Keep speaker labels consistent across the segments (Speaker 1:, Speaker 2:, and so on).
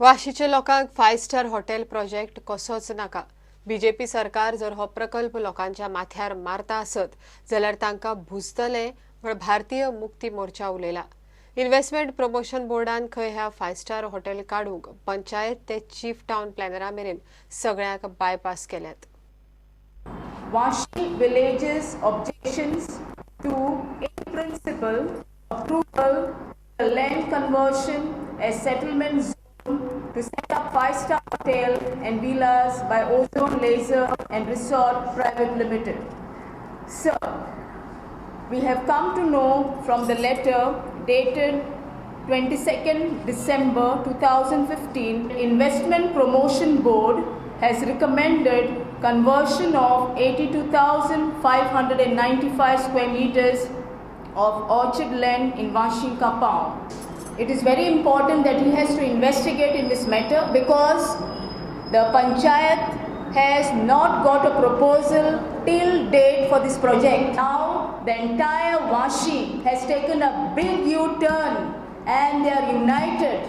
Speaker 1: वाशीच्या लोकांक 5 star hotel project कसोच नाका। बीजेपी सरकार जर हो प्रकल्प लोकांच्या माथ्यार मारता आसत जाल्यार तांकां भुजतले म्हण भारतीय मुक्ती मोर्चा उलयला। इन्व्हेस्टमेंट प्रमोशन बोर्डान खंय ह्या 5 स्टार हॉटेल काडूंक पंचायत ते चीफ टावन प्लॅनरा मेरेन सगळ्यांक बायपास केल्यात।
Speaker 2: Vashi villages objections to in principle approval the land conversion as settlement zone to set up 5-star hotel and villas by Ozone Leisure and Resort Private Limited. Sir, we have come to know from the letter dated 22nd December 2015, Investment Promotion Board has recommended conversion of 82,595 square meters of orchard land in Vashi compound. It is very important that he has to investigate in this matter because the panchayat has not got a proposal till date for this project. Now the entire Vashi has taken a big U-turn and they are united.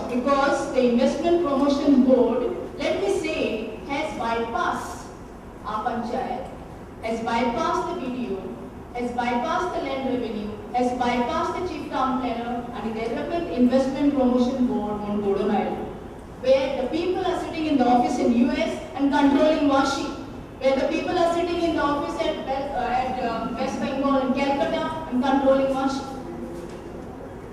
Speaker 2: Because the Investment Promotion Board, let me say, has bypassed our panchayat, has bypassed the BDO, has bypassed the land revenue, has bypassed the chief town planner and the Development Investment Promotion Board on Godon Island, where the people are sitting in the office in US and controlling Vashi, where the people are sitting in the office at West Bengal and Calcutta and controlling Vashi.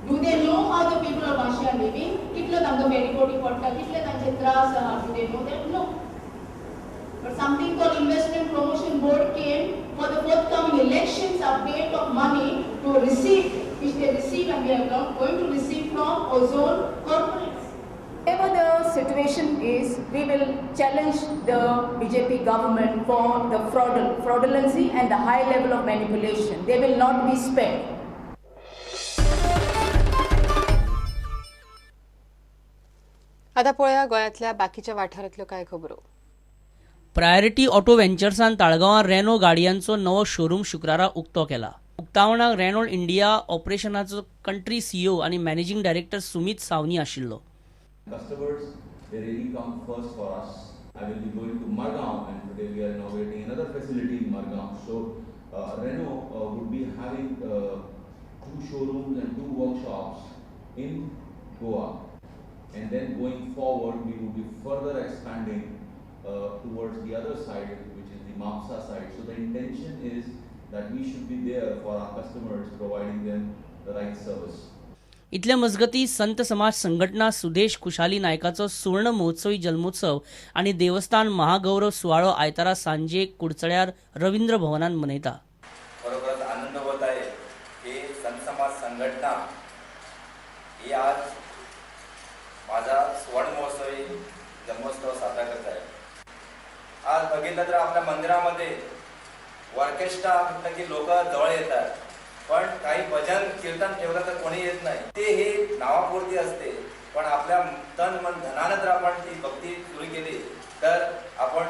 Speaker 2: Do they know how the people of Vashi are living? Kitlo tanga ferry potta, kitle tanche tras aha, do they know that? No. But something called Investment Promotion Board came for the forthcoming elections update of money to receive, which they receive and we are now going to receive from Ozone corporates. Whatever the situation is, we will challenge the BJP government for the fraudulency and the high level of manipulation. They will not be spared.
Speaker 1: आता पळोवया गोंयांतल्या बाकीच्या वाठारांतल्यो कांय खबरो।
Speaker 3: Priority auto व्हेंचर्सान ताळगांवां Reno गाडयांचो नवो showroom शुक्रारा उक्तो केला। उक्तावणाक रेनॉल्ड इंडिया ऑपरेशनाचो कंट्री सीईओ आनी मॅनेजिंग डायरेक्टर सुमित सावनी आशिल्लो।
Speaker 4: Customers, they really come first for us. I will be going to Margao and today we are inaugurating another facility in Margao. So Renault would be having 2 showrooms and 2 workshops in Goa. And then going forward, we will be further expanding towards the other side, which is the Mapsa side. So the intention is that we should be there for our customers, providing them the right service.
Speaker 3: इतल्या मजगती संत समाज संघटना सुदेश खुशाली नायकाचो सुवर्ण महोत्सवी जन्मोत्सव आनी देवस्थान महागौरव सुवाळो आयतारा सांजे कुडचड्यार रवींद्र भवनान मनयता।
Speaker 5: खरोखरच आनंद होत आहे की संत समाज संघटना ही आज माझा सुवर्ण महोत्सवी जन्मोत्सव साजरा करत आहे। आज बघितलं तर आपल्या मंदिरामध्ये ऑर्केस्ट्रा म्हटलं की लोक जवळ येतात, पण काही भजन कीर्तन ठेवलं तर कोणी येत नाही। ते हे नावापुरती असते, पण आपल्या तन मन धनानं जर आपण ती भक्ती सुरू केली तर आपण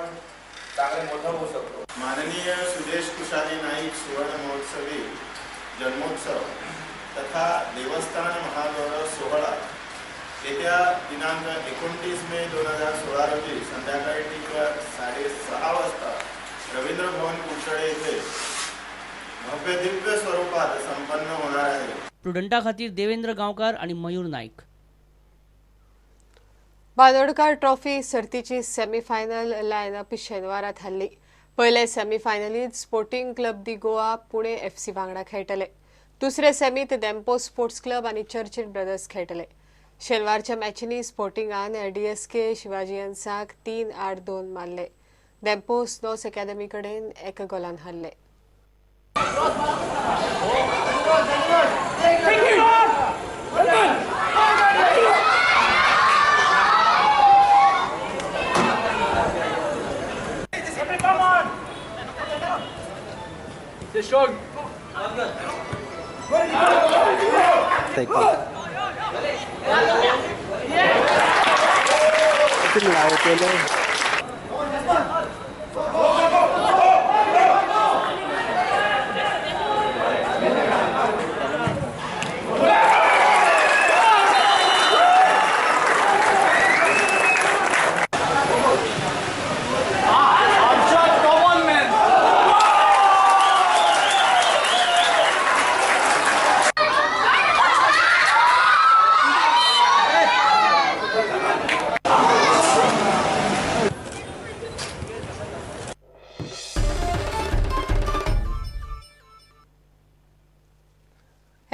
Speaker 5: चांगले मोठं होऊ शकतो।
Speaker 6: माननीय सुदेश कुशाली नाईक सुवर्ण महोत्सवी जन्मोत्सव तथा देवस्थान महागौरव सोहळा येत्या दिनांक 29 मे 2016 रोजी संध्याकाळी ठीक 6:30 वाजता रवींद्र भवन कुडचडे येथे भव्य दिव्य स्वरूपात संपन्न होणार आहे।
Speaker 3: प्रुडंटा खातीर देवेंद्र गांवकार आणि मयूर नाईक।
Speaker 1: बांदोडकार ट्रॉफी सर्तीची सेमीफायनल लायनअप शेनवारा थारली। पयले सेमीफायनलीत sporting club de Goa Pune FC वांगडा खेळटले। दुसरे सेमीत डेम्पो स्पोर्ट्स क्लब आनी चर्चिल ब्रदर्स खेळटले। शेनवारच्या मॅचींनी स्पोर्टिंगान डीएसके शिवाजीयन्साक 3-8-2 मारले। डेम्पो स्नोस अकॅडमी कडेन 1 गोलान हारले।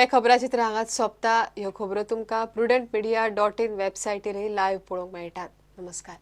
Speaker 1: हे खबराचित्र हांगाच सोंपता. ह्यो खबरो तुमकां prudentmedia.in वेबसायटीरय लायव्ह पळोवंक मेळटात. नमस्कार.